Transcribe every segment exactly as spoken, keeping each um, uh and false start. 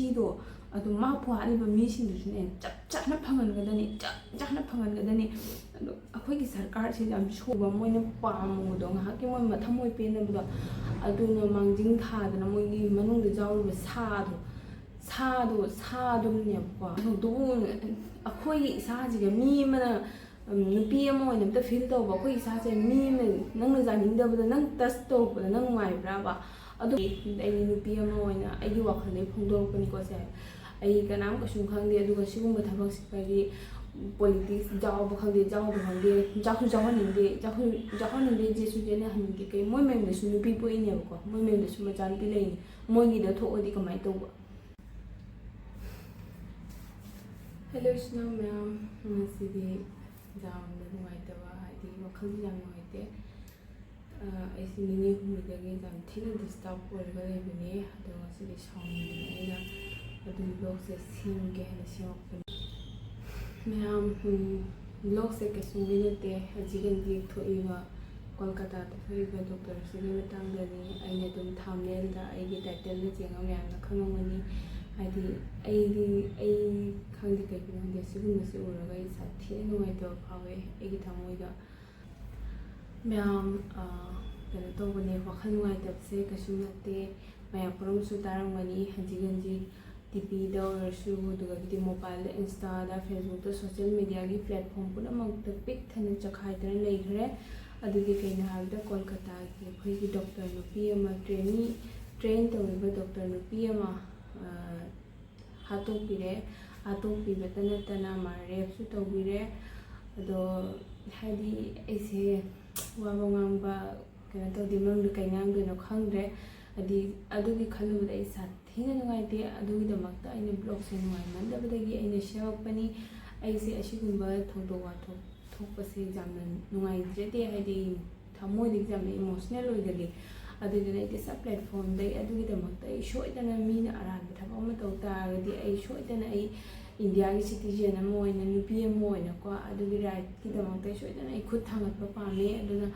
ꯁꯤꯗꯣ ꯑꯗꯨ ꯃꯥ ꯄꯨꯍꯠꯂꯤꯕ ꯃꯤꯁꯤꯡꯗꯨꯁꯨꯅꯦ ꯆꯞ ꯆꯥꯅ ꯐꯪꯍꯟꯒꯗꯅꯤ, ꯆꯞ ꯆꯥꯅ ꯐꯪꯍꯟꯒꯗꯅꯤ꯫ ꯑꯗꯣ ꯑꯩꯈꯣꯏꯒꯤ ꯁꯔꯀꯥꯔꯁꯦ ꯌꯥꯝ ꯁꯣꯏꯕ, ꯃꯣꯏꯅ ꯄꯥꯝꯃꯨꯕꯗꯣ, ꯉꯥꯏꯍꯥꯛꯀꯤ ꯃꯣꯏ ꯃꯊꯃꯣꯏ ꯄꯦꯟꯅꯕꯗꯣ, ꯑꯗꯨꯅ ꯃꯥꯡꯖꯤꯟ ꯊꯥꯗꯅ ꯃꯣꯏꯒꯤ ꯃꯅꯨꯡꯗ ꯌꯥꯎꯔꯤꯕ ꯁꯥꯗꯣ, ꯁꯥꯗꯣ, ꯁꯥꯗꯨꯅꯦꯕꯀꯣ꯫ ꯑꯗꯨꯕꯨ ꯑꯩꯈꯣꯏꯒꯤ ꯏꯁꯥꯁꯤꯒ ꯃꯤ ꯑꯃꯅ, ꯎꯝ, ꯅꯨꯄꯤ ꯑꯃ ꯑꯣꯏꯅ ꯑꯝꯇ ꯐꯤꯜ ꯇꯧꯕ, ꯑꯩꯈꯣꯏ ꯏꯁꯥꯁꯦ ꯃꯤ ꯑꯃ, ꯅꯪꯅ ꯌꯥꯅꯤꯡꯗꯕꯗ ꯅꯪ ꯇꯁ ꯇꯧꯔꯛꯄꯗ ꯅꯪ ꯅꯨꯡꯉꯥꯏꯕ꯭ꯔꯥꯕ? ꯑꯗꯨ ꯑꯩꯗꯤ ꯅꯨꯄꯤ ꯑꯃ ꯑꯣꯏꯅ ꯑꯩꯒꯤ ꯋꯥꯈꯜꯗꯒꯤ ꯐꯣꯡꯗꯣꯔꯛꯄꯅꯤꯀꯣ ꯁꯦ꯫ ꯑꯩ ꯀꯅꯥꯝ ꯀꯩꯁꯨꯝ ꯈꯪꯗꯦ, ꯑꯗꯨꯒ ꯁꯤꯒꯨꯝꯕ ꯊꯕꯛꯁꯤꯗꯗꯤ ꯄꯣꯂꯤꯇꯤꯛꯁ ꯌꯥꯎꯕ ꯈꯪꯗꯦ, ꯌꯥꯎꯗꯕ ꯈꯪꯗꯦ, ꯌꯥꯎꯁꯨ ꯌꯥꯎꯍꯟꯅꯤꯡꯗꯦ, ꯌꯥꯎꯍꯟ-, ꯌꯥꯎꯍꯟꯅꯤꯡꯗꯦ, ꯆꯦꯁꯨ ꯆꯦꯟꯅꯍꯟꯅꯤꯡꯗꯦ꯫ ꯀꯩ, ꯃꯣꯏ ꯃꯌꯨꯝꯗꯁꯨ ꯅꯨꯄꯤ ꯄꯣꯛꯏꯅꯦꯕꯀꯣ, ꯃꯣꯏ ꯃꯌꯨꯝꯗꯁꯨ ꯃꯆꯥꯅꯨꯄꯤ ꯂꯩꯅꯤ, ꯃꯣꯏꯒꯤꯗ ꯊꯣꯛꯑꯗꯤ ꯀꯃꯥꯏꯅ ꯇꯧꯕ? ꯍꯦꯂꯣ ꯏꯆꯤꯟ ꯏꯅꯥꯎ ꯃꯌꯥꯝ, ꯉꯁꯤꯗꯤ ꯌꯥꯝꯅ ꯅꯨꯡꯉꯥꯏꯇꯕ, ꯍꯥꯏꯗꯤ ꯋꯥꯈꯜꯁꯦ ꯌꯥꯝ ꯅꯨꯡꯉꯥꯏꯇꯦ꯫ ꯑ, ꯑꯩꯁꯦ ꯅꯤꯅꯤ ꯍꯨꯝꯅꯤꯗꯒꯤ ꯌꯥꯝ ꯊꯤꯅ ꯗꯤꯁꯇꯔꯕ ꯑꯣꯏꯔꯒ ꯂꯩꯕꯅꯦ꯫ ꯑꯗꯣ ꯉꯁꯤꯗꯤ ꯁꯥꯎꯅꯤꯡꯗꯅ ꯑꯩꯅ ꯑꯗꯨꯝ ꯕ꯭ꯂꯣꯒꯁꯦ ꯁꯦꯝꯒꯦ ꯍꯥꯏꯅ ꯁꯦꯝꯃꯛꯄꯅꯦ꯫ ꯃꯌꯥꯝ, ꯎꯝ, ꯕ꯭ꯂꯣꯒꯁꯦ ꯀꯩꯁꯨꯝꯗꯤ ꯅꯠꯇꯦ꯫ ꯍꯧꯖꯤꯛ ꯍꯧꯖꯤꯛ ꯊꯣꯛꯏꯕ, ꯀꯣꯜꯀꯇꯥꯗ ꯊꯣꯛꯏꯕ ꯗꯣꯛꯇꯔꯁꯤꯒꯤ ꯃꯇꯥꯡꯗꯅꯤ꯫ ꯑꯩꯅ ꯑꯗꯨꯝ ꯊꯥꯝꯅꯦꯜꯗ, ꯑꯩꯒꯤ ꯇꯥꯏꯇꯜꯗ ꯌꯦꯡꯉ ꯃꯌꯥꯝꯅ ꯈꯪꯉꯝꯒꯅꯤ꯫ ꯍꯥꯏꯗꯤ ꯑꯩꯗꯤ, ꯑꯩ ꯈꯪꯗꯦ, ꯀꯩꯒꯤꯅꯣ ꯈꯪꯗꯦ, ꯁꯤꯒꯨꯝꯕꯁꯦ ꯎꯔꯒ ꯑꯩ ꯏꯁꯥ ꯊꯤꯅ ꯅꯨꯡꯉꯥꯏꯇꯕ ꯐꯥꯎꯋꯦ ꯑꯩꯒꯤ ꯊꯃꯣꯏꯗ꯫ ꯃꯌꯥꯝ, ꯑ, ꯀꯩꯅꯣ ꯇꯧꯕꯅꯦ, ꯋꯥꯈꯜ ꯅꯨꯡꯉꯥꯏꯇꯕꯁꯦ ꯀꯩꯁꯨ ꯅꯠꯇꯦ꯫ ꯃꯌꯥꯝ ꯄꯨꯝꯅꯃꯛꯁꯨ ꯇꯥꯔꯝꯒꯅꯤ, ꯍꯧꯖꯤꯛ ꯍꯧꯖꯤꯛ ꯇꯤ ꯚꯤꯗ ꯑꯣꯏꯔꯁꯨ, ꯑꯗꯨꯗꯒꯤꯗꯤ ꯃꯣꯕꯥꯏꯜꯗ, ꯏꯟꯁꯇꯥꯗ, ꯐꯦꯁꯕꯨꯛꯇ, ꯁꯣꯁꯦꯜ ꯃꯤꯗꯤꯌꯥꯒꯤ ꯄ꯭ꯂꯦꯠꯐꯣꯝ ꯄꯨꯝꯅꯃꯛꯇ ꯄꯤꯛ ꯊꯟꯅ ꯆꯈꯥꯏꯗꯅ ꯂꯩꯈ꯭ꯔꯦ꯫ ꯑꯗꯨꯗꯤ ꯀꯩꯅꯣ ꯍꯥꯏꯕꯗ, ꯀꯣꯜꯀꯇꯥꯒꯤ ꯑꯩꯈꯣꯏꯒꯤ ꯗꯣꯛꯇꯔ ꯅꯨꯄꯤ ꯑꯃ, ꯇ꯭ꯔꯦꯅꯤ, ꯇ꯭ꯔꯦꯟ ꯇꯧꯔꯤꯕ ꯗꯣꯛꯇꯔ ꯅꯨꯄꯤ ꯑꯃ, ꯑ, ꯍꯥꯠꯇꯣꯛꯄꯤꯔꯦ꯫ ꯍꯥꯠꯇꯣꯛꯄꯤꯕꯇ ꯅꯠꯇꯅ ꯃꯥ ꯔꯦꯞꯁꯨ ꯇꯧꯕꯤꯔꯦ꯫ ꯑꯗꯣ ꯍꯥꯏꯗꯤ ꯑꯩꯁꯦ ꯋꯥꯕ ꯉꯥꯡꯕ, ꯀꯩꯅꯣ ꯇꯧꯗꯦ, ꯃꯔꯝꯗꯣ ꯀꯩ ꯉꯥꯡꯗꯣꯏꯅꯣ ꯈꯪꯗ꯭ꯔꯦ꯫ ꯍꯥꯏꯗꯤ ꯑꯗꯨꯒꯤ ꯈꯜꯂꯨꯕꯗ ꯑꯩ ꯏꯁꯥ ꯊꯤꯅ ꯅꯨꯡꯉꯥꯏꯇꯦ꯫ ꯑꯗꯨꯒꯤꯗꯃꯛꯇ ꯑꯩꯅ ꯕ꯭ꯂꯣꯒꯁꯦ ꯅꯨꯡꯉꯥꯏꯃꯟꯗꯕꯗꯒꯤ ꯑꯩꯅ ꯁꯦꯝꯃꯛꯄꯅꯤ꯫ ꯑꯩꯁꯦ ꯑꯁꯤꯒꯨꯝꯕ ꯊꯧꯗꯣꯛ ꯋꯥꯊꯣꯛ ꯊꯣꯛꯄꯁꯦ ꯌꯥꯝꯅ ꯅꯨꯡꯉꯥꯏꯖꯗꯦ, ꯍꯥꯏꯗꯤ ꯊꯃꯣꯏꯗꯒꯤ ꯌꯥꯝꯅ ꯏꯃꯣꯁꯅꯦꯜ ꯑꯣꯏꯒꯜꯂꯤ꯫ ꯑꯗꯨꯗꯨꯅ ꯑꯩꯗꯤ ꯁꯕ ꯄ꯭ꯂꯦꯠꯐꯣꯝꯗ ꯑꯩ ꯑꯗꯨꯒꯤꯗꯃꯛꯇ ꯑꯩ ꯁꯣꯏꯗꯅ, ꯃꯤꯅ ꯑꯔꯥꯟꯕ ꯊꯕꯛ ꯑꯃ ꯇꯧ ꯇꯥꯔꯒꯗꯤ ꯑꯩ ꯁꯣꯏꯗꯅ, ꯑꯩ ꯏꯟꯗꯤꯌꯥꯒꯤ ꯁꯤꯇꯤꯖꯦꯟ ꯑꯃ ꯑꯣꯏꯅ, ꯅꯨꯄꯤ ꯑꯃ ꯑꯣꯏꯅꯀꯣ, ꯑꯗꯨꯒꯤ ꯔꯥꯏꯠꯀꯤꯗꯃꯛꯇ ꯑꯩ ꯁꯣꯏꯗꯅ ꯑꯩ ꯈꯨꯠ ꯊꯥꯡꯒꯠꯄ ꯄꯥꯝꯃꯦ꯫ ꯑꯗꯨꯅ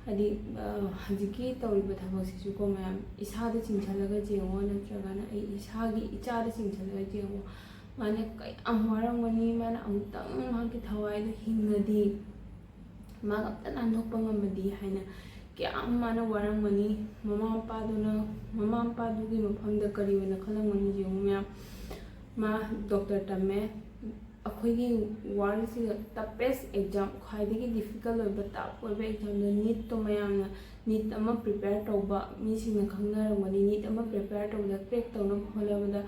ꯍꯥꯏꯗꯤ, ꯑ, ꯍꯧꯖꯤꯛꯀꯤ ꯇꯧꯔꯤꯕ ꯊꯕꯛꯁꯤꯁꯨꯀꯣ ꯃꯌꯥꯝ, ꯏꯁꯥꯗ ꯆꯤꯡꯁꯤꯜꯂꯒ ꯌꯦꯡꯉꯣ, ꯅꯠꯇ꯭ꯔꯒꯅ ꯑꯩ ꯏꯁꯥꯒꯤ ꯏꯆꯥꯗ ꯆꯤꯡꯁꯤꯜꯂꯒ ꯌꯦꯡꯉꯣ꯫ ꯃꯥꯅ ꯀꯌꯥꯝ ꯋꯥꯔꯝꯒꯅꯤ, ꯃꯥꯅ ꯑꯃꯨꯛꯇꯪ ꯃꯍꯥꯛꯀꯤ ꯊꯋꯥꯏꯗꯣ ꯍꯤꯡꯉꯗꯤ, ꯃꯥꯒ ꯑꯝꯇ ꯅꯥꯟꯊꯣꯛꯄ ꯉꯝꯃꯗꯤ ꯍꯥꯏꯅ ꯀꯌꯥꯝ ꯃꯥꯅ ꯋꯥꯔꯝꯒꯅꯤ꯫ ꯃꯃꯥ ꯃꯄꯥꯗꯨꯅ, ꯃꯃꯥ ꯃꯄꯥꯗꯨꯒꯤ ꯃꯐꯝꯗ ꯀꯔꯤ ꯑꯣꯏꯅ ꯈꯜꯂꯝꯒꯅꯤ ꯌꯦꯡꯉꯨ ꯃꯌꯥꯝ꯫ ꯃꯥ ꯗꯣꯛꯇꯔ ꯇꯝꯃꯦ, ꯑꯩꯈꯣꯏꯒꯤ ꯋꯥꯔꯜꯁꯤꯗ ꯇꯐꯦꯁ ꯑꯦꯛꯖꯥꯝ, ꯈ꯭ꯋꯥꯏꯗꯒꯤ ꯗꯤꯐꯤꯀꯜꯠ ꯑꯣꯏꯕ, ꯇꯐ ꯑꯣꯏꯕ ꯑꯦꯛꯖꯥꯝꯗꯣ ꯅꯤꯠꯇꯣ ꯃꯌꯥꯝꯅ, ꯅꯤꯠ ꯑꯃ ꯄ꯭ꯔꯤꯄꯦꯌꯔ ꯇꯧꯕ ꯃꯤꯁꯤꯡꯅ ꯈꯪꯅꯔꯝꯒꯅꯤ꯫ ꯅꯤꯠ ꯑꯃ ꯄ꯭ꯔꯤꯄꯦꯌꯔ ꯇꯧꯕꯗ ꯀ꯭ꯔꯦꯛ ꯇꯧꯅꯕ ꯍꯣꯠꯅꯕꯗ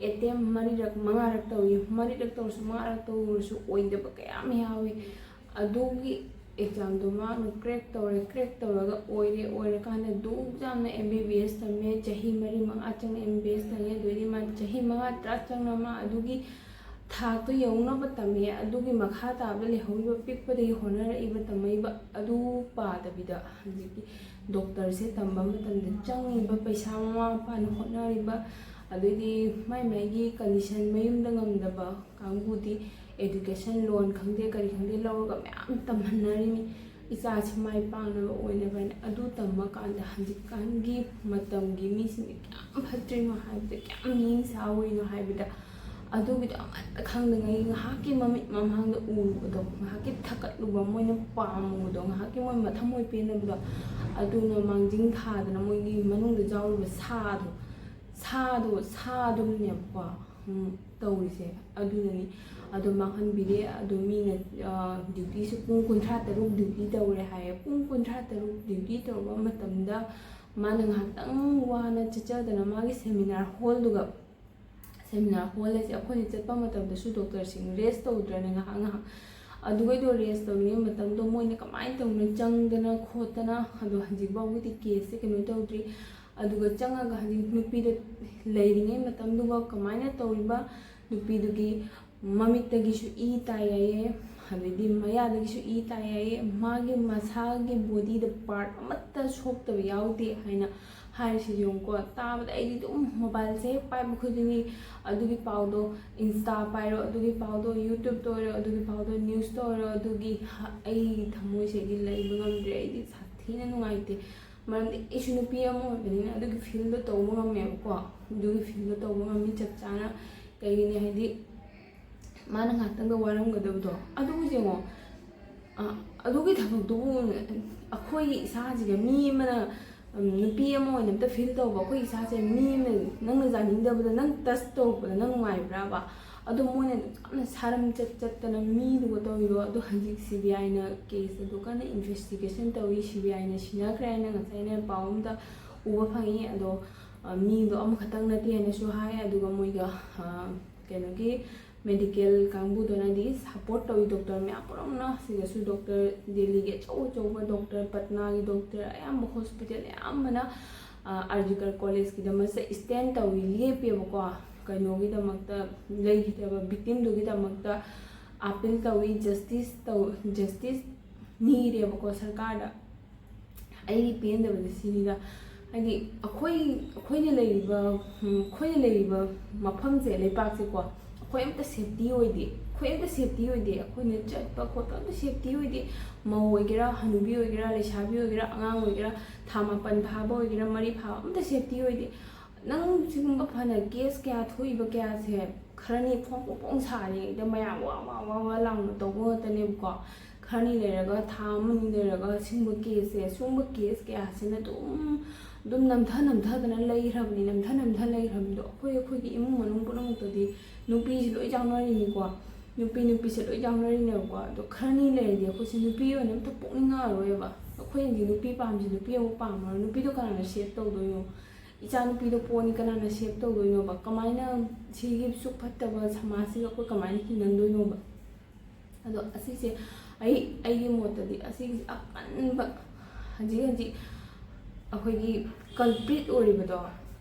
ꯑꯦꯇꯦꯝ ꯃꯔꯤꯔꯛ ꯃꯉꯥꯔꯛ ꯇꯧꯏ꯫ ꯃꯔꯤꯔꯛ ꯇꯧꯔꯁꯨ, ꯃꯉꯥꯔꯛ ꯇꯧꯔꯁꯨ ꯑꯣꯏꯗꯕ ꯀꯌꯥ ꯑꯃ ꯌꯥꯎꯏ꯫ ꯑꯗꯨꯒꯤ ꯑꯦꯛꯖꯥꯝꯗꯣ ꯃꯍꯥꯛꯅ ꯀ꯭ꯔꯦꯛ ꯇꯧꯔꯦ꯫ ꯀ꯭ꯔꯦꯛ ꯇꯧꯔꯒ ꯑꯣꯏꯔꯦ꯫ ꯑꯣꯏꯔꯀꯥꯟꯗ ꯑꯗꯨꯛ ꯌꯥꯝꯅ ꯑꯦꯝ ꯕꯤ ꯕꯤ ꯑꯦꯁ ꯇꯝꯃꯦ, ꯆꯍꯤ ꯃꯔꯤ ꯃꯉꯥ ꯆꯪꯅ ꯑꯦꯝ ꯕꯤ ꯕꯤ ꯑꯦꯁ ꯇꯝꯃꯦ꯫ ꯑꯗꯨꯗꯩꯗꯤ ꯃꯥ ꯆꯍꯤ ꯃꯉꯥ ꯇꯔꯥ ꯆꯪꯅ ꯃꯥ ꯑꯗꯨꯒꯤ ꯊꯥꯛꯇꯣ ꯌꯧꯅꯕ ꯇꯝꯃꯦ꯫ ꯑꯗꯨꯒꯤ ꯃꯈꯥ ꯇꯥꯕꯗ ꯂꯩꯍꯧꯔꯤꯕ ꯄꯤꯛꯄꯗꯒꯤ ꯍꯣꯠꯅꯔꯛꯏꯕ, ꯇꯝꯃꯛꯏꯕ ꯑꯗꯨ ꯄꯥꯗꯕꯤꯗ ꯍꯧꯖꯤꯛꯀꯤ ꯗꯣꯛꯇꯔꯁꯦ ꯇꯝꯕ ꯃꯇꯝꯗ ꯆꯪꯉꯤꯕ ꯄꯩꯁꯥ, ꯃꯃꯥ ꯃꯄꯥꯅ ꯍꯣꯠꯅꯔꯤꯕ, ꯑꯗꯩꯗꯤ ꯃꯥꯏ ꯃꯥꯏꯒꯤ ꯀꯟꯗꯤꯁꯟ, ꯃꯌꯨꯝꯗ ꯉꯝꯗꯕ ꯀꯥꯡꯕꯨꯗꯤ ꯑꯦꯗꯨꯀꯦꯁꯟ ꯂꯣꯟ ꯈꯪꯗꯦ ꯀꯔꯤ ꯈꯪꯗꯦ ꯂꯧꯔꯒ ꯃꯌꯥꯝ ꯇꯝꯍꯟꯅꯔꯤꯅꯤ, ꯏꯆꯥꯁꯤ ꯃꯥꯏ ꯄꯥꯛꯅꯕ ꯑꯣꯏꯅꯕ ꯍꯥꯏꯅ꯫ ꯑꯗꯨ ꯇꯝꯕ ꯀꯥꯟꯗ ꯍꯧꯖꯤꯛꯀꯥꯟꯒꯤ ꯃꯇꯝꯒꯤ ꯃꯤꯁꯤꯡꯁꯦ ꯀꯌꯥꯝ ꯐꯠꯇ꯭ꯔꯤꯅꯣ ꯍꯥꯏꯕꯗ, ꯀꯌꯥꯝ ꯅꯤꯡꯁꯥ ꯑꯣꯏꯅꯣ ꯍꯥꯏꯕꯗ, ꯑꯗꯨꯒꯤꯗꯣ ꯑꯃꯠꯇ ꯈꯪꯗꯉꯩ ꯉꯥꯏꯍꯥꯛꯀꯤ ꯃꯃꯤꯠ ꯃꯃꯥꯡꯗ ꯎꯔꯨꯕꯗꯣ, ꯉꯥꯏꯍꯥꯛꯀꯤ ꯊꯛꯀꯠꯂꯨꯕ, ꯃꯣꯏꯅ ꯄꯥꯝꯃꯨꯕꯗꯣ, ꯉꯥꯏꯍꯥꯛꯀꯤ ꯃꯣꯏ ꯃꯊꯃꯣꯏ ꯄꯦꯟꯗꯕꯗꯣ, ꯑꯗꯨꯅ ꯃꯥꯡꯖꯤꯟ ꯊꯥꯗꯅ ꯃꯣꯏꯒꯤ ꯃꯅꯨꯡꯗ ꯌꯥꯎꯔꯤꯕ ꯁꯥꯗꯣ, ꯁꯥꯗꯣ, ꯁꯥꯗꯨꯅꯅꯦꯕꯀꯣ, ꯎꯝ, ꯇꯧꯔꯤꯁꯦ꯫ ꯑꯗꯨꯅꯅꯤ꯫ ꯑꯗꯣ ꯃꯥꯡꯍꯟꯕꯤꯔꯦ꯫ ꯑꯗꯣ ꯃꯤꯅ, ꯑ, ꯗ꯭ꯌꯨꯇꯤꯁꯨ ꯄꯨꯡ ꯀꯨꯟꯊ꯭ꯔꯥ ꯇꯔꯨꯛ ꯗ꯭ꯌꯨꯇꯤ ꯇꯧꯔꯦ ꯍꯥꯏꯌꯦ꯫ ꯄꯨꯡ ꯀꯨꯟꯊ꯭ꯔꯥ ꯇꯔꯨꯛ ꯗ꯭ꯌꯨꯇꯤ ꯇꯧꯔꯕ ꯃꯇꯝꯗ ꯃꯥꯅ ꯉꯥꯏꯍꯥꯛꯇꯪ ꯋꯥꯅ ꯆꯠꯆꯗꯅ ꯃꯥꯒꯤ ꯁꯦꯃꯤꯅꯥꯔ ꯍꯣꯜꯗꯨꯒ, ꯁꯦꯃꯤꯅꯥꯔ ꯍꯣꯜ ꯍꯥꯏꯁꯦ ꯑꯩꯈꯣꯏꯅ ꯆꯠꯄ ꯃꯇꯝꯗꯁꯨ ꯗꯣꯛꯇꯔꯁꯤꯡ ꯔꯦꯁ ꯇꯧꯗ꯭ꯔꯅꯦ ꯉꯥꯏꯍꯥꯛ ꯉꯥꯏꯍꯥꯛ꯫ ꯑꯗꯨꯒꯩꯗꯣ ꯔꯦꯁ ꯇꯧꯔꯤꯉꯩ ꯃꯇꯝꯗꯣ ꯃꯣꯏꯅ ꯀꯃꯥꯏꯅ ꯇꯧꯅ ꯆꯪꯗꯅ ꯈꯣꯠꯇꯅ, ꯑꯗꯣ ꯍꯧꯖꯤꯛ ꯐꯥꯎꯒꯤꯗꯤ ꯀꯦꯁꯁꯦ ꯀꯩꯅꯣ ꯇꯧꯗ꯭ꯔꯤ꯫ ꯑꯗꯨꯒ ꯆꯪꯉꯒ ꯍꯧꯖꯤꯛ ꯅꯨꯄꯤꯗ ꯂꯩꯔꯤꯉꯩ ꯃꯇꯝꯗꯨꯒ ꯀꯃꯥꯏꯅ ꯇꯧꯔꯤꯕ, ꯅꯨꯄꯤꯗꯨꯒꯤ ꯃꯃꯤꯠꯇꯒꯤꯁꯨ ꯏ ꯇꯥꯏ ꯍꯥꯏꯌꯦ, ꯑꯗꯩꯗꯤ ꯃꯌꯥꯗꯒꯤꯁꯨ ꯏ ꯇꯥꯏ ꯍꯥꯏꯌꯦ, ꯃꯥꯒꯤ ꯃꯁꯥꯒꯤ ꯕꯣꯗꯤꯗ ꯄꯥꯔꯠ ꯑꯃꯠꯇ ꯁꯣꯛꯇꯕ ꯌꯥꯎꯗꯦ ꯍꯥꯏꯅ ꯍꯥꯏꯔꯤꯁꯤ ꯌꯦꯡꯉꯨꯀꯣ꯫ ꯇꯥꯕꯗ ꯑꯩꯗꯤ ꯑꯗꯨꯝ ꯃꯣꯕꯥꯏꯜꯁꯦ ꯍꯦꯛ ꯄꯥꯏꯕ ꯈꯨꯗꯤꯡꯒꯤ ꯑꯗꯨꯒꯤ ꯄꯥꯎꯗꯣ, ꯏꯟꯁꯇꯥ ꯄꯥꯏꯔꯣ ꯑꯗꯨꯒꯤ ꯄꯥꯎꯗꯣ, ꯌꯨꯇ꯭ꯌꯨꯕꯇ ꯑꯣꯏꯔꯣ ꯑꯗꯨꯒꯤ ꯄꯥꯎꯗꯣ, ꯅ꯭ꯌꯨꯁꯇ ꯑꯣꯏꯔꯣ ꯑꯗꯨꯒꯤ, ꯍ-, ꯑꯩ ꯊꯃꯣꯏꯁꯦ ꯑꯩꯗꯤ ꯂꯩꯕ ꯉꯝꯗ꯭ꯔꯦ꯫ ꯑꯩꯗꯤ ꯁꯥꯊꯤ ꯊꯤꯅ ꯅꯨꯡꯉꯥꯏꯇꯦ꯫ ꯃꯔꯝꯗꯤ ꯑꯩꯁꯨ ꯅꯨꯄꯤ ꯑꯃ ꯑꯣꯏꯕꯅꯤꯅ ꯑꯗꯨꯒꯤ ꯐꯤꯜꯗꯣ ꯇꯧꯕ ꯉꯝꯃꯦꯕꯀꯣ꯫ ꯑꯗꯨꯒꯤ ꯐꯤꯜꯗꯣ ꯇꯧꯕ ꯉꯝꯃꯤ ꯆꯞ ꯆꯥꯅ꯫ ꯀꯩꯒꯤꯅꯣ ꯍꯥꯏꯗꯤ ꯃꯥꯅ ꯉꯥꯛꯇꯪꯗ ꯋꯥꯔꯝꯒꯗꯕꯗꯣ꯫ ꯑꯗꯨꯕꯨ ꯌꯦꯡꯉꯣ, ꯑ, ꯑꯗꯨꯒꯤ ꯊꯕꯛꯇꯨꯕꯨ ꯑꯩꯈꯣꯏꯒꯤ ꯏꯁꯥꯁꯤꯒ ꯃꯤ ꯑꯃꯅ, ꯎꯝ, ꯅꯨꯄꯤ ꯑꯃ ꯑꯣꯏꯅ ꯑꯝꯇ ꯐꯤꯜ ꯇꯧꯕ ꯑꯩꯈꯣꯏ ꯏꯁꯥꯁꯦ ꯃꯤ ꯑꯃ ꯅꯪꯅ ꯌꯥꯅꯤꯡꯗꯕꯗ ꯅꯪ ꯇꯁ ꯇꯧꯔꯛꯄꯗ ꯅꯪ ꯅꯨꯡꯉꯥꯏꯕ꯭ꯔꯥꯕ? ꯑꯗꯣ ꯃꯣꯏꯅ ꯌꯥꯝꯅ ꯁꯥꯔꯝ ꯆꯠ ꯆꯠꯇꯅ ꯃꯤꯗꯨꯒ ꯇꯧꯔꯤꯗꯣ꯫ ꯑꯗꯣ ꯍꯧꯖꯤꯛ ꯁꯤ ꯕꯤ ꯑꯥꯏꯅ ꯀꯦꯁ ꯑꯗꯨ ꯀꯟꯅ ꯏꯟꯚꯦꯁꯇꯤꯒꯦꯁꯟ ꯇꯧꯔꯤ, ꯁꯤ ꯕꯤ ꯑꯥꯏꯅ ꯁꯤꯟꯅꯈ꯭ꯔꯦ ꯍꯥꯏꯅ ꯉꯁꯥꯏ ꯑꯩꯅ ꯄꯥꯎ ꯑꯝꯗ ꯎꯕ ꯐꯪꯉꯤ꯫ ꯑꯗꯣ, ꯑ, ꯃꯤꯗꯣ ꯑꯃꯈꯛꯇꯪ ꯅꯠꯇꯦ ꯍꯥꯏꯅꯁꯨ ꯍꯥꯏ꯫ ꯑꯗꯨꯒ ꯃꯣꯏꯒ, ꯑ, ꯀꯩꯅꯣꯒꯤ ꯃꯦꯗꯤꯀꯦꯜ ꯀꯥꯡꯕꯨꯗꯨꯅꯗꯤ ꯁꯞꯄꯣꯔꯠ ꯇꯧꯏ, ꯗꯣꯛꯇꯔ ꯃꯌꯥꯝ ꯄꯨꯝꯅꯃꯛꯅ꯫ ꯁꯤꯗꯁꯨ ꯗꯣꯛꯇꯔ ꯗꯦꯜꯂꯤꯒꯤ ꯑꯆꯧ ꯑꯆꯧꯕ ꯗꯣꯛꯇꯔ, ꯄꯠꯅꯥꯒꯤ ꯗꯣꯛꯇꯔ, ꯑꯌꯥꯝꯕ ꯍꯣꯁꯄꯤꯇꯥꯜ ꯑꯌꯥꯝꯕꯅ, ꯑ, ꯑꯥꯔ ꯖꯤ ꯀꯔ ꯀꯣꯂꯦꯖꯀꯤꯗꯃꯛꯇ ꯏꯁꯇꯦꯟ ꯇꯧꯏ, ꯂꯦꯞꯄꯦꯕꯀꯣ꯫ ꯀꯩꯅꯣꯒꯤꯗꯃꯛꯇ, ꯂꯩꯈꯤꯗꯕ ꯚꯤꯛꯇꯤꯝꯗꯨꯒꯤꯗꯃꯛꯇ ꯑꯥꯄꯤꯜ ꯇꯧꯏ, ꯖꯁꯇꯤꯁ ꯇꯧ, ꯖꯁꯇꯤꯁ ꯅꯤꯔꯦꯕꯀꯣ ꯁꯔꯀꯥꯔꯗ꯫ ꯑꯩꯒꯤ ꯄꯦꯟꯗꯕꯗꯤ ꯁꯤꯅꯤꯗ, ꯍꯥꯏꯗꯤ ꯑꯩꯈꯣꯏ, ꯑꯩꯈꯣꯏꯅ ꯂꯩꯔꯤꯕ, ꯎꯝ, ꯑꯩꯈꯣꯏꯅ ꯂꯩꯔꯤꯕ ꯃꯐꯝꯁꯦ, ꯂꯩꯄꯥꯛꯁꯦꯀꯣ, ꯑꯩꯈꯣꯏ ꯑꯝꯇ ꯁꯦꯞꯇꯤ ꯑꯣꯏꯗꯦ꯫ ꯑꯩꯈꯣꯏ ꯑꯝꯇ ꯁꯦꯞꯇꯤ ꯑꯣꯏꯗꯦ꯫ ꯑꯩꯈꯣꯏꯅ ꯆꯠꯄ ꯈꯣꯠꯄ ꯑꯝꯇ ꯁꯦꯞꯇꯤ ꯑꯣꯏꯗꯦ꯫ ꯃꯧ ꯑꯣꯏꯒꯦꯔꯥ, ꯍꯅꯨꯕꯤ ꯑꯣꯏꯒꯦꯔꯥ, ꯂꯩꯁꯥꯕꯤ ꯑꯣꯏꯒꯦꯔꯥ, ꯑꯉꯥꯡ ꯑꯣꯏꯒꯦꯔꯥ, ꯊꯥ ꯃꯥꯄꯟ ꯐꯥꯕ ꯑꯣꯏꯒꯦꯔꯥ, ꯃꯔꯤ ꯐꯥꯕ, ꯑꯝꯇ ꯁꯦꯞꯇꯤ ꯑꯣꯏꯗꯦ꯫ ꯅꯪ ꯁꯤꯒꯨꯝꯕ ꯐꯅ ꯀꯦꯁ ꯀꯌꯥ ꯊꯣꯛꯏꯕ ꯀꯌꯥꯁꯦ ꯈꯔꯅꯤ ꯐꯣꯡ ꯐꯣꯡ ꯐꯣꯡ ꯁꯥꯔꯤꯉꯩꯗ ꯃꯌꯥꯝ ꯋꯥ ꯋꯥ ꯋꯥ ꯋꯥ ꯂꯥꯎꯅ ꯇꯧꯕ ꯉꯥꯛꯇꯅꯦꯕꯀꯣ꯫ ꯈꯔꯅꯤ ꯂꯩꯔꯒ, ꯊꯥ ꯑꯃꯅꯤ ꯂꯩꯔꯒ ꯁꯤꯒꯨꯝꯕ ꯀꯦꯁꯁꯦ, ꯁꯤꯒꯨꯝꯕ ꯀꯦꯁ ꯀꯌꯥꯁꯤꯅ ꯑꯗꯨꯝ, ꯑꯗꯨꯝ ꯅꯝꯊ ꯅꯝꯊꯗꯅ ꯂꯩꯈ꯭ꯔꯕꯅꯤ, ꯅꯝꯊ ꯅꯝꯊ ꯂꯩꯈ꯭ꯔꯕꯅꯤꯗꯣ꯫ ꯑꯩꯈꯣꯏ, ꯑꯩꯈꯣꯏꯒꯤ ꯏꯃꯨꯡ ꯃꯅꯨꯡ ꯄꯨꯝꯅꯃꯛꯇꯗꯤ ꯅꯨꯄꯤꯁꯤ ꯂꯣꯏ ꯌꯥꯎꯅꯔꯤꯅꯤꯀꯣ꯫ ꯅꯨꯄꯤ, ꯅꯨꯄꯤꯁꯦ ꯂꯣꯏ ꯌꯥꯎꯅꯔꯤꯅꯦꯕꯀꯣ꯫ ꯑꯗꯣ ꯈꯔꯅꯤ ꯂꯩꯔꯗꯤ ꯑꯩꯈꯣꯏꯁꯦ ꯅꯨꯄꯤ ꯑꯣꯏꯅ ꯑꯝꯇ ꯄꯣꯛꯅꯤꯡꯉꯛꯑꯔꯣꯏꯕ꯫ ꯑꯩꯈꯣꯏꯅꯗꯤ ꯅꯨꯄꯤ ꯄꯥꯝꯁꯤ ꯅꯨꯄꯤ ꯑꯃꯨꯛ ꯄꯥꯝꯃꯔꯣꯏ꯫ ꯅꯨꯄꯤꯗꯣ ꯀꯅꯥꯅ ꯁꯦꯞ ꯇꯧꯗꯣꯏꯅꯣ? ꯏꯆꯥ ꯅꯨꯄꯤꯗꯣ ꯄꯣꯛꯑꯅꯤ, ꯀꯅꯥꯅ ꯁꯦꯞ ꯇꯧꯗꯣꯏꯅꯣꯕ? ꯀꯃꯥꯏꯅ ꯁꯤꯒꯤ ꯁꯨꯛ ꯐꯠꯇꯕ ꯁꯃꯥꯖꯁꯤꯒ ꯑꯩꯈꯣꯏ ꯀꯃꯥꯏꯅ ꯍꯤꯡꯍꯟꯗꯣꯏꯅꯣꯕ? ꯑꯗꯣ ꯑꯁꯤꯁꯦ ꯑꯩ, ꯑꯩꯒꯤ ꯃꯣꯠꯇꯗꯤ ꯑꯁꯤꯒꯤ ꯑꯀꯟꯕ, ꯍꯧꯖꯤꯛ ꯍꯧꯖꯤꯛ ꯑꯩꯈꯣꯏꯒꯤ ꯀꯜꯄ꯭ꯔꯤꯠ ꯑꯣꯏꯔꯤꯕꯗꯣ,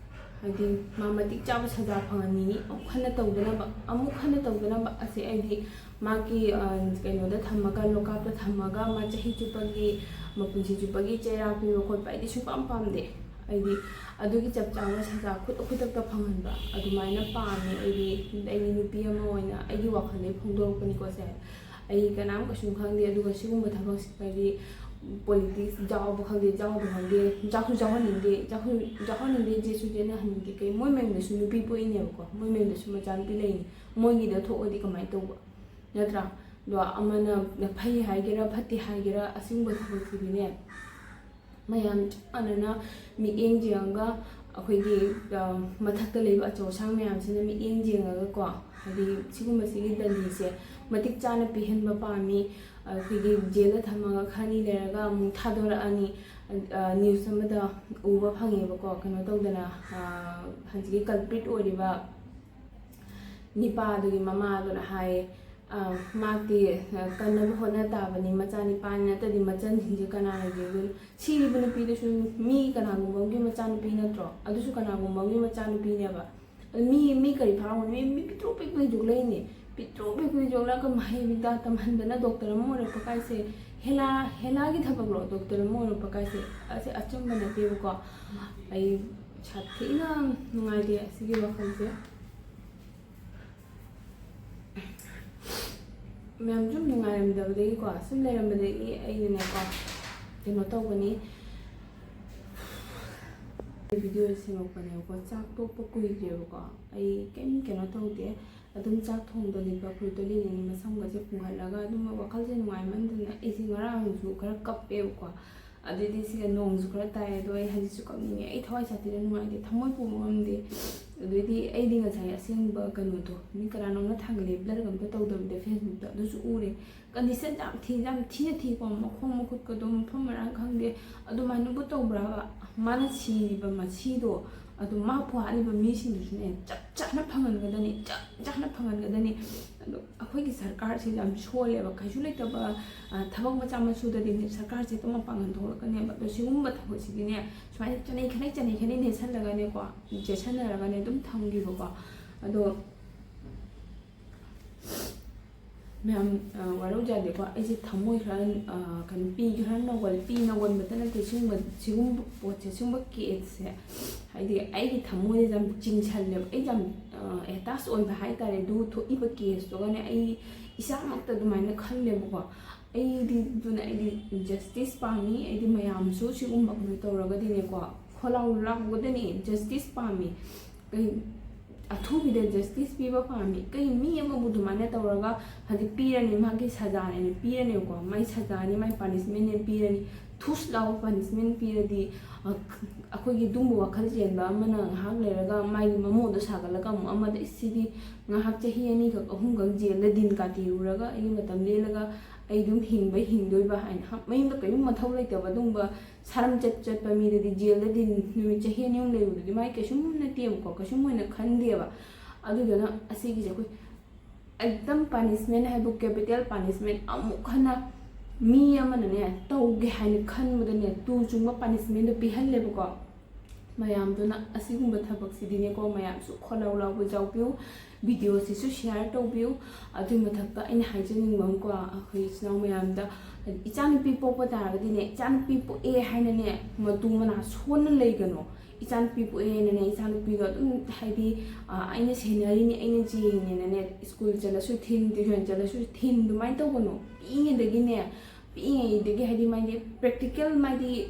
ꯍꯥꯏꯗꯤ ꯃꯥ ꯃꯇꯤꯛ ꯆꯥꯕ ꯁꯖꯥ ꯐꯪꯍꯟꯅꯤꯡꯉꯤ꯫ ꯑꯃꯨꯛ ꯍꯟꯅ ꯇꯧꯗꯅꯕ, ꯑꯃꯨꯛ ꯍꯟꯅ ꯇꯧꯗꯅꯕ꯫ ꯑꯁꯤ ꯑꯩꯗꯤ ꯃꯥꯒꯤ, ꯑ, ꯀꯩꯅꯣꯗ ꯊꯝꯃꯒ, ꯂꯣꯀꯥꯞꯇ ꯊꯝꯃꯒ ꯃꯥ ꯆꯍꯤ ꯆꯨꯞꯄꯒꯤ, ꯃꯄꯨꯟꯁꯤ ꯆꯨꯞꯄꯒꯤ ꯆꯩꯔꯥꯛ ꯄꯤꯕ ꯈꯣꯠꯄ ꯑꯩꯗꯤ ꯁꯨꯡꯄꯥꯝ ꯄꯥꯝꯗꯦ꯫ ꯑꯩꯗꯤ ꯑꯗꯨꯒꯤ ꯆꯞ ꯆꯥꯕ ꯁꯖꯥ ꯈꯨꯗꯛ ꯈꯨꯗꯛꯇ ꯐꯪꯍꯟꯕ ꯑꯗꯨꯃꯥꯏꯅ ꯄꯥꯝꯃꯦ꯫ ꯑꯩꯗꯤ, ꯑꯩꯗꯤ ꯅꯨꯄꯤ ꯑꯃ ꯑꯣꯏꯅ ꯑꯩꯒꯤ ꯋꯥꯈꯜꯗꯒꯤ ꯐꯣꯡꯗꯣꯔꯛꯄꯅꯤꯀꯣ ꯁꯦ꯫ ꯑꯩ ꯀꯅꯥꯝ ꯀꯩꯁꯨꯝ ꯈꯪꯗꯦ꯫ ꯑꯗꯨꯒ ꯁꯤꯒꯨꯝꯕ ꯊꯕꯛꯁꯤꯗꯗꯤ ꯄꯣꯂꯤꯇꯤꯛꯁ ꯌꯥꯎꯕ ꯈꯪꯗꯦ, ꯌꯥꯎꯗꯕ ꯈꯪꯗꯦ, ꯌꯥꯎꯁꯨ ꯌꯥꯎꯍꯟꯅꯤꯡꯗꯦ, ꯌꯥꯎꯁꯨ ꯌꯥꯎꯍꯟꯅꯤꯡꯗꯦ, ꯌꯦꯠꯁꯨ ꯌꯦꯠꯅꯍꯟꯅꯤꯡꯗꯦ꯫ ꯀꯩ, ꯃꯣꯏ ꯃꯌꯨꯝꯗꯁꯨ ꯅꯨꯄꯤ ꯄꯣꯛꯏꯅꯦꯕꯀꯣ, ꯃꯣꯏ ꯃꯌꯨꯝꯗꯁꯨ ꯃꯆꯥꯅꯨꯄꯤ ꯂꯩꯅꯤ, ꯃꯣꯏꯒꯤꯗ ꯊꯣꯛꯑꯗꯤ ꯀꯃꯥꯏꯅ ꯇꯧꯕ? ꯅꯠꯇ꯭ꯔꯥ? ꯑꯗꯣ ꯑꯃꯅ ꯐꯩ ꯍꯥꯏꯒꯦꯔꯥ ꯐꯠꯇꯦ ꯍꯥꯏꯒꯦꯔꯥ, ꯑꯁꯤꯒꯨꯝꯕ ꯊꯕꯛꯁꯤꯗꯤꯅꯦ, ꯃꯌꯥꯝ ꯆꯞ ꯃꯥꯟꯅꯅ ꯃꯤꯠꯌꯦꯡ ꯌꯦꯡꯉꯒ, ꯑꯩꯈꯣꯏꯒꯤ, ꯑ, ꯃꯊꯛꯇ ꯂꯩꯕ ꯑꯆꯧ ꯑꯁꯥꯡ ꯃꯌꯥꯝꯁꯤꯅ ꯃꯤꯠꯌꯦꯡ ꯌꯦꯡꯉꯒꯀꯣ, ꯍꯥꯏꯗꯤ ꯁꯤꯒꯨꯝꯕꯁꯤꯒꯤ ꯗꯟꯗꯤꯁꯦ ꯃꯇꯤꯛ ꯆꯥꯅ ꯄꯤꯍꯟꯕ ꯄꯥꯝꯃꯤ꯫ ꯑꯩꯈꯣꯏꯒꯤ ꯖꯦꯜꯗ ꯊꯝꯃꯒ ꯈꯔꯅꯤ ꯂꯩꯔꯒ ꯑꯃꯨꯛ ꯊꯥꯗꯣꯔꯛꯑꯅꯤ꯫ ꯑ, ꯅ꯭ꯌꯨꯁ ꯑꯃꯗ ꯎꯕ ꯐꯪꯉꯦꯕꯀꯣ, ꯀꯩꯅꯣ ꯇꯧꯗꯅ, ꯑ, ꯍꯧꯖꯤꯛꯀꯤ ꯀꯜꯄ꯭ꯔꯤꯠ ꯑꯣꯏꯔꯤꯕ ꯅꯤꯄꯥꯗꯨꯒꯤ ꯃꯃꯥꯗꯨꯅ ꯍꯥꯏꯌꯦ, ꯑ, "ꯃꯍꯥꯛꯇꯤ, ꯑ, ꯀꯟꯅꯕ ꯍꯣꯠꯅ ꯇꯥꯕꯅꯤ, ꯃꯆꯥꯅꯤꯄꯥꯅꯤ, ꯅꯠꯇ꯭ꯔꯗꯤ ꯃꯆꯟꯁꯤꯡꯁꯦ ꯀꯅꯥꯅ ꯌꯦꯡꯗꯣꯏꯅꯣ?" ꯁꯤꯔꯤꯕ ꯅꯨꯄꯤꯗꯨꯁꯨ ꯃꯤ ꯀꯅꯥꯒꯨꯝꯕ ꯑꯃꯒꯤ ꯃꯆꯥꯅꯨꯄꯤ ꯅꯠꯇ꯭ꯔꯣ? ꯑꯗꯨꯁꯨ ꯀꯅꯥꯒꯨꯝꯕ ꯑꯃꯒꯤ ꯃꯆꯥꯅꯨꯄꯤꯅꯦꯕ꯫ ꯑꯗꯨ ꯃꯤ, ꯃꯤ ꯀꯔꯤ ꯐꯥꯔꯝꯒꯅꯤ? ꯃꯤ, ꯃꯤ ꯄꯤꯛꯇ꯭ꯔꯨ ꯄꯤꯛꯄꯗ ꯌꯣꯛꯂꯛꯏꯅꯦ꯫ ꯄꯤꯛꯇ꯭ꯔꯨ ꯄꯤꯛꯄꯗ ꯌꯣꯛꯂꯛꯑꯒ ꯃꯍꯩ ꯃꯇꯥ ꯇꯝꯍꯟꯗꯅ ꯗꯣꯛꯇꯔ ꯑꯃ ꯑꯣꯏꯔꯛꯄ ꯀꯥꯏꯁꯦ ꯍꯦꯂꯥ, ꯍꯦꯂꯥꯒꯤ ꯊꯕꯛꯂꯣ? ꯗꯣꯛꯇꯔ ꯑꯃ ꯑꯣꯏꯔꯛꯄ ꯀꯥꯏꯁꯦ ꯑꯁꯤ ꯑꯆꯝꯕ ꯅꯠꯇꯦꯕꯀꯣ꯫ ꯑꯩ ꯁꯥꯊꯤꯅ ꯅꯨꯡꯉꯥꯏꯇꯦ ꯑꯁꯤꯒꯤ ꯋꯥꯈꯜꯁꯦ꯫ ꯃꯌꯥꯝ ꯁꯨꯝ ꯅꯨꯡꯉꯥꯏꯔꯝꯗꯕꯗꯒꯤꯀꯣ, ꯁꯨꯝ ꯂꯩꯔꯝꯕꯗꯒꯤ ꯑꯩꯅꯅꯦꯀꯣ, ꯀꯩꯅꯣ ꯇꯧꯕꯅꯤ, ꯚꯤꯗꯤꯑꯣ ꯁꯦꯝꯃꯛꯄꯅꯦꯕꯀꯣ꯫ ꯆꯥꯛ ꯇꯣꯛꯄ ꯀꯨꯏꯗ꯭ꯔꯦꯕꯀꯣ, ꯑꯩ ꯀꯩꯝ ꯀꯩꯅꯣ ꯇꯧꯗꯦ꯫ ꯑꯗꯨꯝ ꯆꯥꯛ ꯊꯣꯡꯗꯣ ꯂꯤꯠꯄ ꯐꯨꯔꯤꯠꯇꯣ ꯂꯤꯠꯂꯤꯅꯤ, ꯃꯁꯝꯒꯁꯦ ꯄꯨꯡꯍꯠꯂꯒ꯫ ꯑꯗꯨꯝ ꯋꯥꯈꯜꯁꯦ ꯅꯨꯡꯉꯥꯏꯃꯟꯗꯅ ꯑꯩꯁꯦ ꯉꯔꯥꯡꯁꯨ ꯈꯔ ꯀꯞꯄꯦꯕꯀꯣ꯫ ꯑꯗꯨꯏꯗꯤ ꯁꯤꯒ ꯅꯣꯡꯁꯨ ꯈꯔ ꯇꯥꯏ, ꯑꯗꯣ ꯑꯩ ꯍꯧꯖꯤꯛꯁꯨ ꯀꯞꯅꯤꯡꯉꯦ꯫ ꯑꯩ ꯊꯋꯥꯏ ꯁꯥꯊꯤꯅ ꯅꯨꯡꯉꯥꯏꯇꯦ, ꯊꯃꯣꯏ ꯄꯨꯕ ꯉꯝꯗꯦ꯫ ꯑꯗꯨꯏꯗꯤ ꯑꯩꯗꯤ ꯉꯁꯥꯏ ꯑꯁꯦꯡꯕ ꯀꯩꯅꯣꯗꯣ, ꯃꯤ ꯀꯅꯥꯅꯣꯝꯅ ꯊꯥꯡꯒꯠꯂꯦ, ꯕ꯭ꯂꯔꯒ ꯑꯝꯇ ꯇꯧꯗꯕꯤꯗ ꯐꯦꯁꯕꯨꯛꯇ, ꯑꯗꯨꯁꯨ ꯎꯔꯦ꯫ ꯀꯟꯗꯤꯁꯟ ꯌꯥꯝ ꯊꯤ, ꯌꯥꯝ ꯊꯤꯅ ꯊꯤꯀꯣ, ꯃꯈꯣꯡ ꯃꯈꯨꯠꯀꯗꯣ ꯃꯐꯝ ꯃꯔꯥꯡ ꯈꯪꯗꯦ꯫ ꯑꯗꯨꯃꯥꯏꯅꯕꯨ ꯇꯧꯕ꯭ꯔꯥꯕ? ꯃꯥꯅ ꯁꯤꯔꯤꯕ ꯃꯁꯤꯗꯣ ꯑꯗꯨ ꯃꯥ ꯄꯨꯍꯥꯠꯂꯤꯕ ꯃꯤꯁꯤꯡꯗꯨꯁꯨꯅꯦ ꯆꯞ ꯆꯥꯅ ꯐꯪꯍꯟꯒꯗꯅꯤ, ꯆꯞ ꯆꯥꯅ ꯐꯪꯍꯟꯒꯗꯅꯤ꯫ ꯑꯗꯣ ꯑꯩꯈꯣꯏꯒꯤ ꯁꯔꯀꯥꯔꯁꯤ ꯌꯥꯝ ꯁꯣꯜꯂꯦꯕ꯫ ꯀꯩꯁꯨ ꯂꯩꯇꯕ, ꯑ, ꯊꯕꯛ ꯃꯆꯥ ꯃꯁꯨꯗꯗꯤ ꯁꯔꯀꯥꯔꯁꯦ ꯑꯗꯨꯝ ꯃꯄꯥꯡꯒꯜ ꯊꯣꯛꯂꯛꯀꯅꯦꯕ꯫ ꯑꯗꯣ ꯁꯤꯒꯨꯝꯕ ꯊꯕꯛꯁꯤꯗꯤꯅꯦ, ꯁꯨꯃꯥꯏꯅ ꯆꯅꯩ ꯈꯅꯩ, ꯆꯅꯩ ꯈꯅꯩ ꯅꯦꯠꯁꯜꯂꯒꯅꯦꯀꯣ, ꯆꯦꯠꯁꯟꯅꯔꯒꯅꯦ ꯑꯗꯨꯝ ꯊꯝꯈꯤꯕꯀꯣ꯫ ꯑꯗꯣ ꯃꯌꯥꯝ, ꯑ, ꯋꯥꯔꯧꯖꯗꯦꯀꯣ, ꯑꯩꯁꯦ ꯊꯃꯣꯏ ꯈꯔ, ꯑ, ꯀꯩꯅꯣ, ꯄꯤ ꯈꯔ ꯅꯧꯒꯜ-, ꯄꯤ ꯅꯧꯒꯟꯕꯇ ꯅꯠꯇꯦ꯫ ꯁꯤꯒꯨꯝꯕ, ꯁꯤꯒꯨꯝꯕ ꯄꯣꯠꯁꯦ, ꯁꯤꯒꯨꯝꯕ ꯀꯦꯁꯁꯦ, ꯍꯥꯏꯗꯤ ꯑꯩꯒꯤ ꯊꯃꯣꯏꯗ ꯌꯥꯝ ꯆꯤꯡꯁꯜꯂꯦꯕ꯫ ꯑꯩ ꯌꯥꯝ, ꯑ, ꯑꯦꯇꯥꯆ ꯑꯣꯏꯕ ꯍꯥꯏꯇꯥꯔꯦ꯫ ꯑꯗꯨ ꯊꯣꯛꯏꯕ ꯀꯦꯁꯇꯨꯒꯅꯦ, ꯑꯩ ꯏꯁꯥꯃꯛꯇ ꯑꯗꯨꯃꯥꯏꯅ ꯈꯜꯂꯦꯕꯀꯣ꯫ ꯑꯩꯗꯤ, ꯑꯗꯨꯅ ꯑꯩꯗꯤ ꯖꯁꯇꯤꯁ ꯄꯥꯝꯃꯤ꯫ ꯑꯩꯗꯤ ꯃꯌꯥꯝꯁꯨ ꯁꯤꯒꯨꯝꯕ ꯀꯩꯅꯣ ꯇꯧꯔꯒꯗꯤꯅꯦꯀꯣ, ꯈꯣꯜꯂꯥꯎ ꯂꯥꯎꯒꯗꯅꯤ, ꯖꯁꯇꯤꯁ ꯄꯥꯝꯃꯤ꯫ ꯀꯩ, ꯑꯊꯨꯕꯤꯗ ꯖꯁꯇꯤꯁ ꯄꯤꯕ ꯄꯥꯝꯃꯤ꯫ ꯀꯩ, ꯃꯤ ꯑꯃꯕꯨ ꯑꯗꯨꯃꯥꯏꯅ ꯇꯧꯔꯒ, ꯍꯥꯏꯗꯤ, ꯄꯤꯔꯅꯤ, ꯃꯥꯒꯤ ꯁꯖꯥꯅꯦꯅ ꯄꯤꯔꯅꯦꯕꯀꯣ, ꯃꯥꯏ ꯁꯖꯥꯅꯤ, ꯃꯥꯏ ꯄꯥꯅꯤꯁꯃꯦꯟꯅꯦ ꯄꯤꯔꯅꯤ, ꯊꯨꯁ ꯂꯥꯎꯕ ꯄꯥꯅꯤꯁꯃꯦꯟ ꯄꯤꯔꯗꯤ, ꯑ, ꯑꯩꯈꯣꯏꯒꯤ ꯑꯗꯨꯝꯕ ꯋꯥꯈꯜ ꯆꯦꯟꯕ ꯑꯃꯅ ꯉꯥꯏꯍꯥꯛ ꯂꯩꯔꯒ ꯃꯥꯒꯤ ꯃꯃꯣꯟꯗꯣ ꯁꯥꯒꯠꯂꯒ ꯑꯃꯨꯛ ꯑꯃꯗ, "ꯏꯁ, ꯁꯤꯗꯤ ꯉꯥꯏꯍꯥꯛ ꯆꯍꯤ ꯑꯅꯤꯈꯛ ꯑꯍꯨꯝꯈꯛ ꯖꯦꯜꯗ ꯗꯤꯟ ꯀꯥꯇꯤꯔꯨꯔꯒ ꯑꯩꯒꯤ ꯃꯇꯝ ꯂꯦꯜꯂꯒ ꯑꯩ ꯑꯗꯨꯝ ꯍꯤꯡꯕ ꯍꯤꯡꯗꯣꯏꯕ" ꯍꯥꯏꯅ, ꯍ-, ꯃꯌꯨꯝꯗ ꯀꯔꯤꯝ ꯃꯊꯧ ꯂꯩꯇꯕ ꯑꯗꯨꯝꯕ ꯁꯥꯔꯝ ꯆꯠ ꯆꯠꯄ ꯃꯤꯗꯗꯤ ꯖꯦꯜꯗꯗꯤ ꯅꯨꯃꯤꯠ ꯆꯍꯤ ꯑꯅꯤ ꯑꯍꯨꯝ ꯂꯩꯔꯨꯕꯗꯨꯗꯤ ꯃꯥꯏ ꯀꯩꯁꯨꯝ ꯅꯠꯇꯦꯕꯀꯣ, ꯀꯩꯁꯨꯝ ꯑꯣꯏꯅ ꯈꯟꯗꯦꯕ꯫ ꯑꯗꯨꯗꯨꯅ ꯑꯁꯤꯒꯤꯁꯦ ꯑꯩꯈꯣꯏ ꯑꯦꯛꯗꯝ ꯄꯥꯅꯤꯁꯃꯦꯟ ꯍꯥꯏꯕꯨ ꯀꯦꯄꯤꯇꯦꯜ ꯄꯥꯅꯤꯁꯃꯦꯟ ꯑꯃꯨꯛ ꯍꯟꯅ ꯃꯤ ꯑꯃꯅꯅꯦ ꯇꯧꯒꯦ ꯍꯥꯏꯅ ꯈꯟꯕꯗꯅꯦ ꯇꯨ ꯆꯨꯡꯕ ꯄꯥꯅꯤꯁꯃꯦꯟꯗꯣ ꯄꯤꯍꯜꯂꯦꯕꯀꯣ꯫ ꯃꯌꯥꯝꯗꯨꯅ ꯑꯁꯤꯒꯨꯝꯕ ꯊꯕꯛꯁꯤꯗꯤꯅꯦꯀꯣ, ꯃꯌꯥꯝꯁꯨ ꯈꯣꯜꯂꯥꯎ ꯂꯥꯎꯕ ꯌꯥꯎꯕꯤꯌꯨ, ꯚꯤꯗꯤꯑꯣꯁꯤꯁꯨ ꯁꯤꯌꯥꯔ ꯇꯧꯕꯤꯌꯨ꯫ ꯑꯗꯨꯒꯤ ꯃꯊꯛꯇ ꯑꯩꯅ ꯍꯥꯏꯖꯅꯤꯡꯕ ꯑꯃꯀꯣ, ꯑꯩꯈꯣꯏ ꯏꯆꯤꯟ ꯏꯅꯥꯎ ꯃꯌꯥꯝꯗ, ꯏꯆꯥꯅꯨꯄꯤ ꯄꯣꯛꯄ ꯇꯥꯔꯒꯗꯤꯅꯦ, ꯏꯆꯥꯅꯨꯄꯤ ꯄꯣꯛꯑꯦ ꯍꯥꯏꯅꯅꯦ ꯃꯇꯨ ꯃꯅꯥ ꯁꯣꯟꯅ ꯂꯩꯒꯅꯣ꯫ ꯏꯆꯥꯅꯨꯄꯤ ꯄꯣꯛꯑꯦꯅꯅꯦ, ꯏꯆꯥꯅꯨꯄꯤꯗꯣ ꯑꯗꯨꯝ, ꯍꯥꯏꯗꯤ, ꯑ, ꯑꯩꯅ ꯁꯦꯟꯅꯔꯤꯅꯤ, ꯑꯩꯅ ꯆꯦꯡꯉꯤꯅꯦꯅꯅꯦ, ꯁ꯭ꯀꯨꯜ ꯆꯠꯂꯁꯨ ꯊꯤꯟ, ꯇ꯭ꯌꯨꯁꯟ ꯆꯠꯂꯁꯨ ꯊꯤꯟ, ꯑꯗꯨꯃꯥꯏꯅ ꯇꯧꯒꯅꯣ꯫ ꯄꯤꯛꯏꯉꯩꯗꯒꯤꯅꯦ, ꯄꯤꯛꯏꯉꯩꯗꯒꯤ, ꯍꯥꯏꯗꯤ, ꯃꯥꯗꯤ ꯄ꯭ꯔꯦꯛꯇꯤꯀꯦꯜ, ꯃꯥꯗꯤ,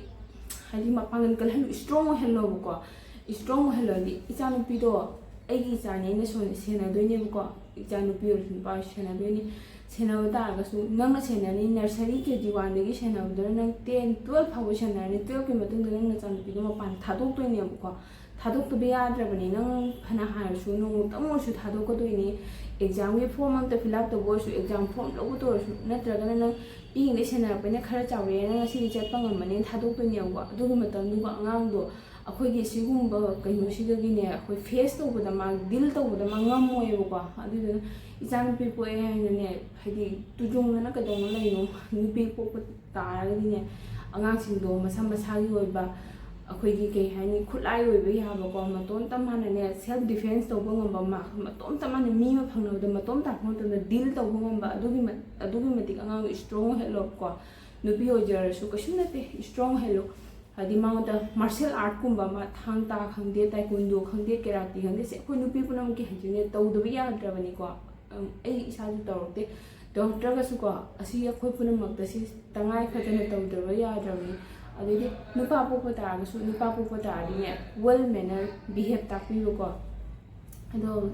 ꯍꯥꯏꯗꯤ, ꯃꯄꯥꯡꯒꯜ ꯀꯜꯍꯜꯂꯨ, ꯏꯁꯇ꯭ꯔꯣꯡ ꯑꯣꯏꯍꯜꯂꯣꯕꯀꯣ꯫ ꯏꯁꯇ꯭ꯔꯣꯡ ꯑꯣꯏꯍꯜꯂꯗꯤ ꯏꯆꯥꯅꯨꯄꯤꯗꯣ ꯑꯩꯒꯤ ꯏꯆꯥꯅꯤ, ꯑꯩꯅ ꯁꯣꯟ-, ꯁꯦꯟꯅꯗꯣꯏꯅꯦꯕꯀꯣ꯫ ꯏꯆꯥꯅꯨꯄꯤ ꯑꯣꯏꯔꯁꯨ ꯅꯨꯄꯥ ꯑꯣꯏꯔꯁꯨ ꯁꯦꯟꯅꯗꯣꯏꯅꯤ꯫ ꯁꯦꯟꯅꯕ ꯇꯥꯔꯒꯁꯨ ꯅꯪꯅ ꯁꯦꯟꯅꯅꯤ, ꯅꯔꯁꯔꯤ, ꯀꯦ ꯖꯤ ꯋꯥꯟꯗꯒꯤ ꯁꯦꯟꯅꯕꯗꯨꯅ ꯅꯪ ꯇꯦꯟ, ꯇꯨꯋꯦꯜꯐ ꯐꯥꯎꯕ ꯁꯦꯟꯅꯔꯅꯤ꯫ ꯇꯨꯋꯦꯜꯐꯀꯤ ꯃꯇꯨꯡꯗ ꯅꯪ ꯅꯆꯥꯅꯨꯄꯤꯗꯣ ꯃꯄꯥꯟ ꯊꯥꯗꯣꯛꯇꯣꯏꯅꯦꯕꯀꯣ꯫ ꯊꯥꯗꯣꯛꯇꯕ ꯌꯥꯗ꯭ꯔꯕꯅꯤ꯫ ꯅꯪ ꯐꯅ ꯍꯥꯏꯔꯁꯨ ꯅꯣꯡꯃꯇꯪ ꯑꯣꯏꯔꯁꯨ ꯊꯥꯗꯣꯛꯀꯗꯣꯏꯅꯤ꯫ ꯑꯦꯛꯖꯥꯝꯒꯤ ꯐꯣꯔꯝ ꯑꯝꯇ ꯐꯤꯜ ꯑꯞ ꯇꯧꯕ ꯑꯣꯏꯔꯁꯨ, ꯑꯦꯛꯖꯥꯝ ꯐꯣꯔꯝ ꯂꯧꯕꯗ ꯑꯣꯏꯔꯁꯨ, ꯅꯠꯇ꯭ꯔꯒꯅ ꯅꯪ ꯄꯤꯛꯏꯉꯩꯗꯩ ꯁꯦꯟꯅꯔꯛꯄꯅꯤꯅ ꯈꯔ ꯆꯥꯎꯔꯛꯑꯦꯅ ꯉꯁꯤꯗꯤ ꯆꯠꯄ ꯉꯝꯃꯅꯤꯅ ꯊꯥꯗꯣꯛꯇꯣꯏꯅꯦꯕꯀꯣ꯫ ꯑꯗꯨꯒꯤ ꯃꯇꯝꯗꯨꯒ ꯑꯉꯥꯡꯗꯣ ꯑꯩꯈꯣꯏꯒꯤ ꯁꯤꯒꯨꯝꯕ ꯀꯩꯅꯣꯁꯤꯗꯒꯤꯅꯦ ꯑꯩꯈꯣꯏ ꯐꯦꯁ ꯇꯧꯕꯗ, ꯃꯥ ꯗꯤꯜ ꯇꯧꯕꯗ ꯃꯥ ꯉꯝꯃꯣꯏꯕꯀꯣ꯫ ꯑꯗꯨꯗꯨꯅ ꯏꯆꯥꯅꯨꯄꯤ ꯄꯣꯛꯑꯦ ꯍꯥꯏꯅꯅꯦ, ꯍꯥꯏꯗꯤ, ꯇꯨꯖꯨꯡꯗꯅ ꯀꯩꯗꯧꯅ ꯂꯩꯅꯣ? ꯅꯨꯄꯤ ꯄꯣꯛꯄ ꯇꯥꯔꯒꯗꯤꯅꯦ, ꯑꯉꯥꯡꯁꯤꯡꯗꯣ ꯃꯁꯥ ꯃꯁꯥꯒꯤ ꯑꯣꯏꯕ ꯑꯩꯈꯣꯏꯒꯤ ꯀꯩ ꯍꯥꯏꯅꯤ, ꯈꯨꯠꯂꯥꯏ ꯑꯣꯏꯕ ꯌꯥꯕꯀꯣ, ꯃꯇꯣꯝꯇ ꯃꯥꯅꯅꯦ self defense ꯇꯧꯕ ꯉꯝꯕ, ꯃꯥ ꯃꯇꯣꯝꯇ ꯃꯥꯅ ꯃꯤ ꯑꯃ ꯐꯪꯅꯕꯗ ꯃꯇꯣꯝ ꯇꯥꯔꯛꯄ ꯃꯇꯝꯗ deal ꯇꯧꯕ ꯉꯝꯕ, ꯑꯗꯨꯒꯤ ꯃ- ꯑꯗꯨꯒꯤ ꯃꯇꯤꯛ ꯑꯉꯥꯡꯗꯣ strong ꯑꯣꯏꯍꯜꯂꯣꯕꯀꯣ꯫ ꯅꯨꯄꯤ ꯑꯣꯏꯖꯔꯁꯨ ꯀꯩꯁꯨꯝ ꯅꯠꯇꯦ, strong ꯑꯣꯏꯍꯜꯂꯣ꯫ ꯍꯥꯏꯗꯤ ꯃꯉꯣꯟꯗ martial artꯀꯨꯝꯕ ꯑꯃ, ꯊꯥꯡ ꯇꯥ ꯈꯪꯗꯦ, taekwondo ꯈꯪꯗꯦ, karate ꯈꯪꯗꯦ, ꯁꯦ ꯑꯩꯈꯣꯏ ꯅꯨꯄꯤ ꯄꯨꯝꯅꯃꯛꯀꯤ ꯍꯩꯖꯤꯅꯦ, ꯇꯧꯗꯕ ꯌꯥꯗ꯭ꯔꯕꯅꯤꯀꯣ꯫ ꯑꯩ ꯏꯁꯥꯁꯨ ꯇꯧꯔꯛꯇꯦ, ꯇꯧꯔꯛꯇ꯭ꯔꯒꯁꯨꯀꯣ, ꯑꯁꯤ ꯑꯩꯈꯣꯏ ꯄꯨꯝꯅꯃꯛꯇ ꯁꯤ ꯇꯉꯥꯏ ꯐꯗꯅ ꯇꯧꯗꯕ ꯌꯥꯗ꯭ꯔꯕꯅꯤ꯫ ꯑꯗꯩꯗꯤ ꯅꯨꯄꯥ ꯄꯣꯛꯄ ꯇꯥꯔꯒꯁꯨ, ꯅꯨꯄꯥ ꯄꯣꯛꯄ ꯇꯥꯔꯗꯤꯅꯦ, well manner behave ꯇꯥꯛꯄꯤꯕꯀꯣ꯫ ꯑꯗꯣ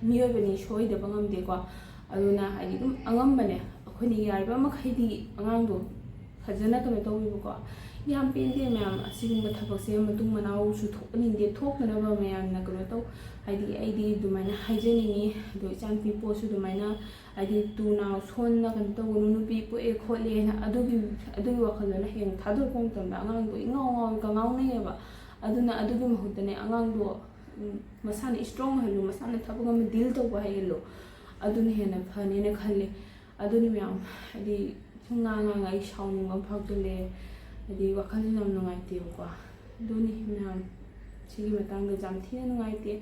ꯃꯤꯑꯣꯏꯕꯅꯤ, ꯁꯣꯏꯗꯕ ꯉꯝꯗꯦꯀꯣ꯫ ꯑꯗꯨꯅ ꯍꯥꯏꯗꯤ ꯑꯗꯨꯝ ꯑꯉꯝꯕꯅꯦ, ꯑꯩꯈꯣꯏꯅ ꯌꯥꯔꯤꯕ ꯃꯈꯩꯗꯤ ꯑꯉꯥꯡꯗꯣ ꯐꯖꯅ ꯀꯩꯅꯣ ꯇꯧꯕꯤꯕꯀꯣ꯫ ꯌꯥꯝ ꯄꯦꯟꯗꯦ ꯃꯌꯥꯝ, ꯑꯁꯤꯒꯨꯝꯕ ꯊꯕꯛꯁꯦ ꯃꯇꯨꯡ ꯃꯅꯥꯎꯁꯨ ꯊꯣꯛꯍꯟꯅꯤꯡꯗꯦ, ꯊꯣꯛꯇꯅꯕ ꯃꯌꯥꯝꯅ ꯀꯩꯅꯣ ꯇꯧ꯫ ꯍꯥꯏꯗꯤ ꯑꯩꯗꯤ ꯑꯗꯨꯃꯥꯏꯅ ꯍꯥꯏꯖꯅꯤꯡꯉꯤ꯫ ꯑꯗꯣ ꯏꯆꯥꯅꯨꯄꯤ ꯄꯣꯠꯁꯨ ꯑꯗꯨꯃꯥꯏꯅ ꯍꯥꯏꯗꯤ ꯇꯨ ꯅꯥꯎ ꯁꯣꯟꯅ ꯀꯩꯅꯣ ꯇꯧꯒꯅꯨ, ꯅꯨꯄꯤ ꯄꯣꯛꯑꯦ ꯈꯣꯠꯂꯦꯅ ꯑꯗꯨꯒꯤ, ꯑꯗꯨꯒꯤ ꯋꯥꯈꯜꯗꯨꯅ ꯍꯌꯦꯡ ꯊꯥꯗꯣꯔꯛꯄ ꯃꯇꯝꯗ ꯑꯉꯥꯡꯗꯣ ꯏꯉꯥꯎ ꯉꯥꯎꯔꯒ ꯉꯥꯎꯅꯩꯌꯦꯕ꯫ ꯑꯗꯨꯅ ꯑꯗꯨꯒꯤ ꯃꯍꯨꯠꯇꯅꯦ, ꯑꯉꯥꯡꯗꯣ ꯎꯝ, ꯃꯁꯥꯅ strong ꯑꯣꯏꯍꯜꯂꯨ, ꯃꯁꯥꯅ ꯊꯕꯛ ꯑꯃ deal ꯇꯧꯕ ꯍꯩꯍꯜꯂꯨ, ꯑꯗꯨꯅ ꯍꯦꯟꯅ ꯐꯅꯦꯅ ꯈꯜꯂꯤ꯫ ꯑꯗꯨꯅꯤ ꯃꯌꯥꯝ, ꯍꯥꯏꯗꯤ ꯁꯨꯝ ꯉꯥꯡ ꯉꯥꯡ ꯑꯩ ꯁꯥꯎꯅꯤꯡꯕ ꯑꯃ ꯐꯥꯎꯖꯤꯜꯂꯛꯑꯦ꯫ ꯍꯥꯏꯗꯤ ꯋꯥꯈꯜꯁꯦ ꯌꯥꯝ ꯅꯨꯡꯉꯥꯏꯇꯦꯕꯀꯣ꯫ ꯑꯗꯨꯅꯤ ꯃꯌꯥꯝ, ꯁꯤꯒꯤ ꯃꯇꯥꯡꯗ ꯌꯥꯝ ꯊꯤꯅ ꯅꯨꯡꯉꯥꯏꯇꯦ꯫